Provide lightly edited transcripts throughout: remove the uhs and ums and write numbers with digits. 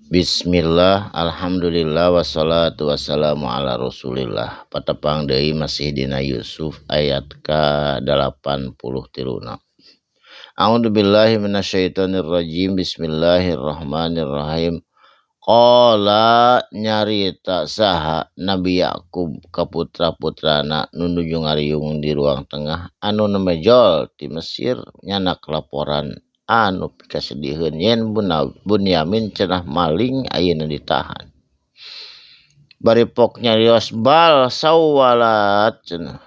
Bismillah, alhamdulillah, wassalatu wassalamu ala rasulillah. Patepang deui masih dina Yusuf ayat ka-83. A'udzubillahi minasyaitonirrajim. Bismillahirrahmanirrahim. Qala nyarita saha Nabi Yakub ka putra-putrana nu nuju ngariung di ruang tengah anu nemejol ti Mesir nyanak laporan anu pikasediheun yen Bunyamin cenah maling ayeuna ditahan. Bari pok nyarios bal sawalat cenah.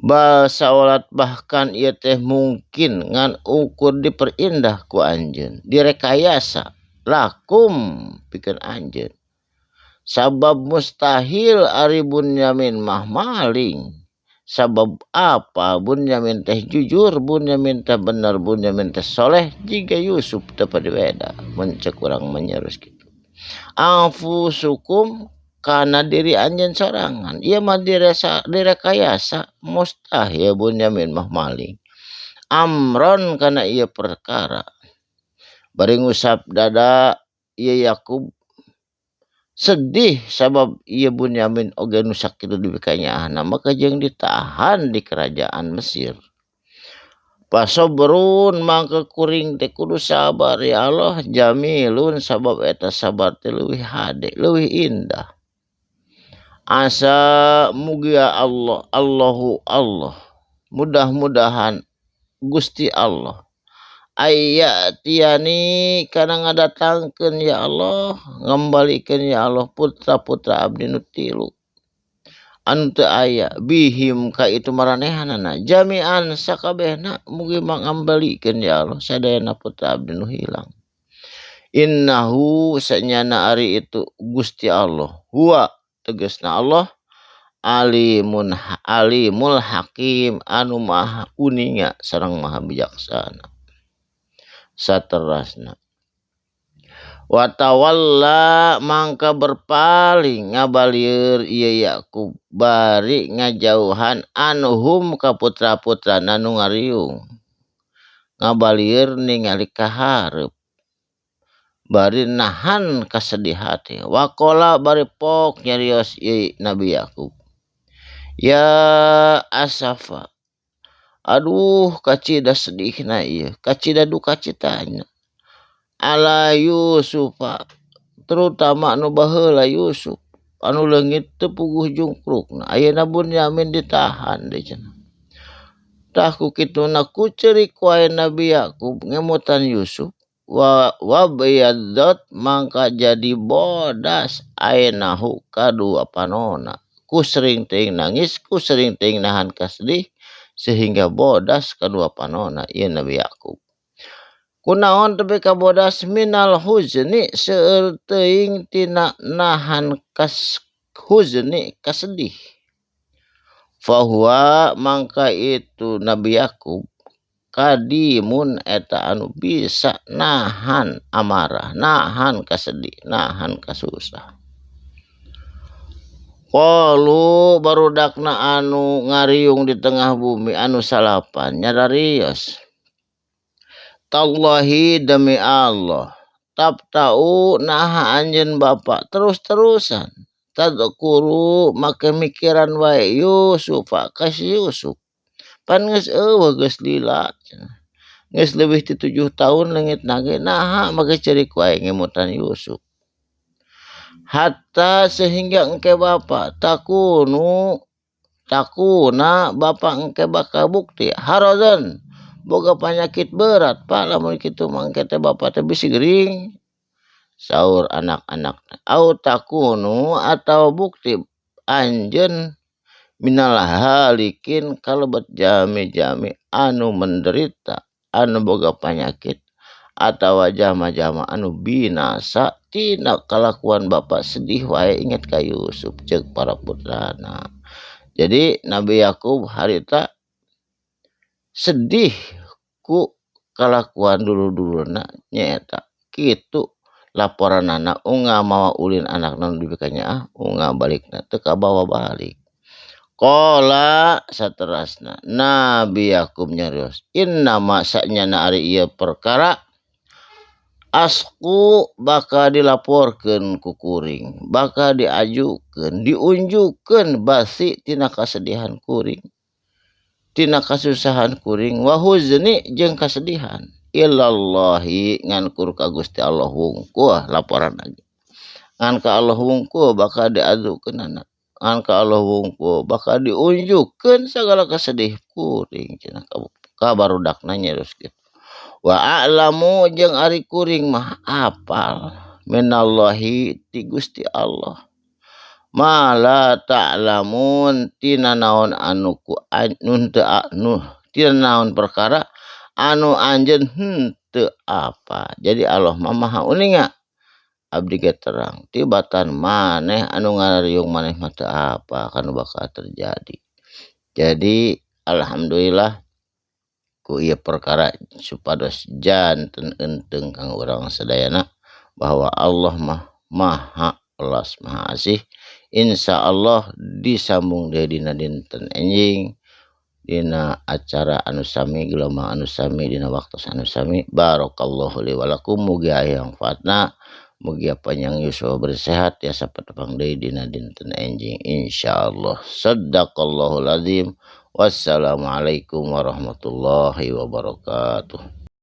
Bal sawalat bahkan ieu teh mungkin ngan ukur diperindah ku anjeun, direkayasa lakum pikeun anjeun. Sabab mustahil ari Bunyamin mah maling. Sabab apa Bunyamin teh jujur, Bunyamin teh bener, Bunyamin teh soleh jiga Yusuf teu padibeda mun ceuk urang menyerus kitu. Anfusukum kana diri anjeun sorangan, ieu mah direkayasa mustahil Bunyamin mah maling. Amron kana ieu perkara. Bari ngusap dada ieu Yakub sedih sabab ieu Bunyamin oge nu sakitu dipikanyahna maka jeung ditahan di kerajaan Mesir. Pasobrun mangka kuring teh kudu sabar ya Allah, jamilun sabab eta sabar teh leuwih hade, leuwih indah. Asa mugia Allah, Allahu Allah, mudah-mudahan Gusti Allah ayatiani kana ngadatangkeun ya Allah, ngambalikeun ya Allah putra-putra abdi nu tilu anu teu aya bihim ka itu maranehanana jami'an sakabehna mugi mangambalikeun ya Allah sadayana putra abdi nu hilang. Innahu sanyana ari itu Gusti Allah, huwa tegasna Allah alimun alimul hakim anu maha uninga sareng maha bijaksana. Saterasna watawalla mangka berpaling ngabalieur ieu Yakub bari ngajauhan anhum ka putra-putrana nu ngariung, ngabalieur ningali ka hareup bari nahan kasedih hate. Waqala bari pok nyarios ieu Nabi Yakub, ya asafa, aduh kacida sedihna ieu, kacida duka citana ala Yusufa, terutama anu baheula Yusuf anu leungit teu puguh jungkrukna, ayeuna Bunyamin ditahan deui cenah. Tah ku kituna ku ceurik wae Nabi Yakub ngemutan Yusuf wa wabyaddat mangka jadi bodas ayenahu kadua panona, ku sering teuing nangis, ku sering teuing nahan kasedih sehingga bodas kadua panona ieu Nabi Yakub. Kunaon tepi ka bodas minal huzni seueur teuing tina nahan kas huzni kasedih. Fahuwa mangka itu Nabi Yakub kadimun eta anu bisa nahan amarah, nahan kasedih, nahan kasusah. Qalu barudakna anu ngariung di tengah bumi anu salapan nyararios, tallahi demi Allah tabtau naha anjeun bapa terus-terusan tadkuru make mikiran wae Yusufa ka si Yusuf, pan geus eueuh geus lila geus leuwih ti 7 tahun leungit nage naha make ceurik wae ngemutan Yusuf. Hatta sehingga engke bapa takunu takuna bapa engke bakal bukti harazan boga penyakit berat pak lamun kitu mah engke teh bapa teh bisi gering saur anak-anak. Au takunu atau bukti anjeun minal halikin kalebet jami-jami anu menderita anu boga penyakit atawa jama-jama anu binasa tina kalakuan bapa sedih wae inget ka Yusuf ceuk para putrana. Jadi Nabi Yakub harita sedih ku kalakuan dulur-dulurna nyaeta kitu laporanana unga mawa ulin anakna nu dipikanya unga balikna teu kabawa balik. Qala saterasna Nabi Yakub nyarios, innama sanyana ari ieu perkara Asku bakal dilaporkeun ku kuring, bakal diajukeun, diunjukkeun basi tina kasedihan kuring, tina kasusahan kuring, wa huzni jeung kasedihan ilallahi ngan kur ka Gusti Allah wungkul laporan lagi. Ngan ka Allah wungkul bakal diajukeunana, ngan ka Allah wungkul bakal diunjukkeun sagala kasedih kuring cenah ka barudakna nyerus kitu. Wa a'lamu jeung ari kuring mah apal minallahi ti Gusti Allah ma la ta'lamun tina naon anu ku anu teu anu tina naon perkara anu anjeun henteu apa. Jadi Allah mah maha uninga abdi ge terang tibatan maneh anu ngariung maneh mah teu apa kanu bakal terjadi. Jadi alhamdulillah ku ieu perkara supados janten enteng kang urang sadayana bahwa Allah mah maha welas maha asih. Insyaallah disambung deui dina dinten enjing dina acara anu sami gelombang anu sami dina waktu anu sami. Barakallahu li wa lakum, mugi aya manfaatna, mugi panjang yuswa bersehat tiasa patepang deui dina dinten enjing insyaallah. Sadaqallahul azim. Wassalamualaikum warahmatullahi wabarakatuh.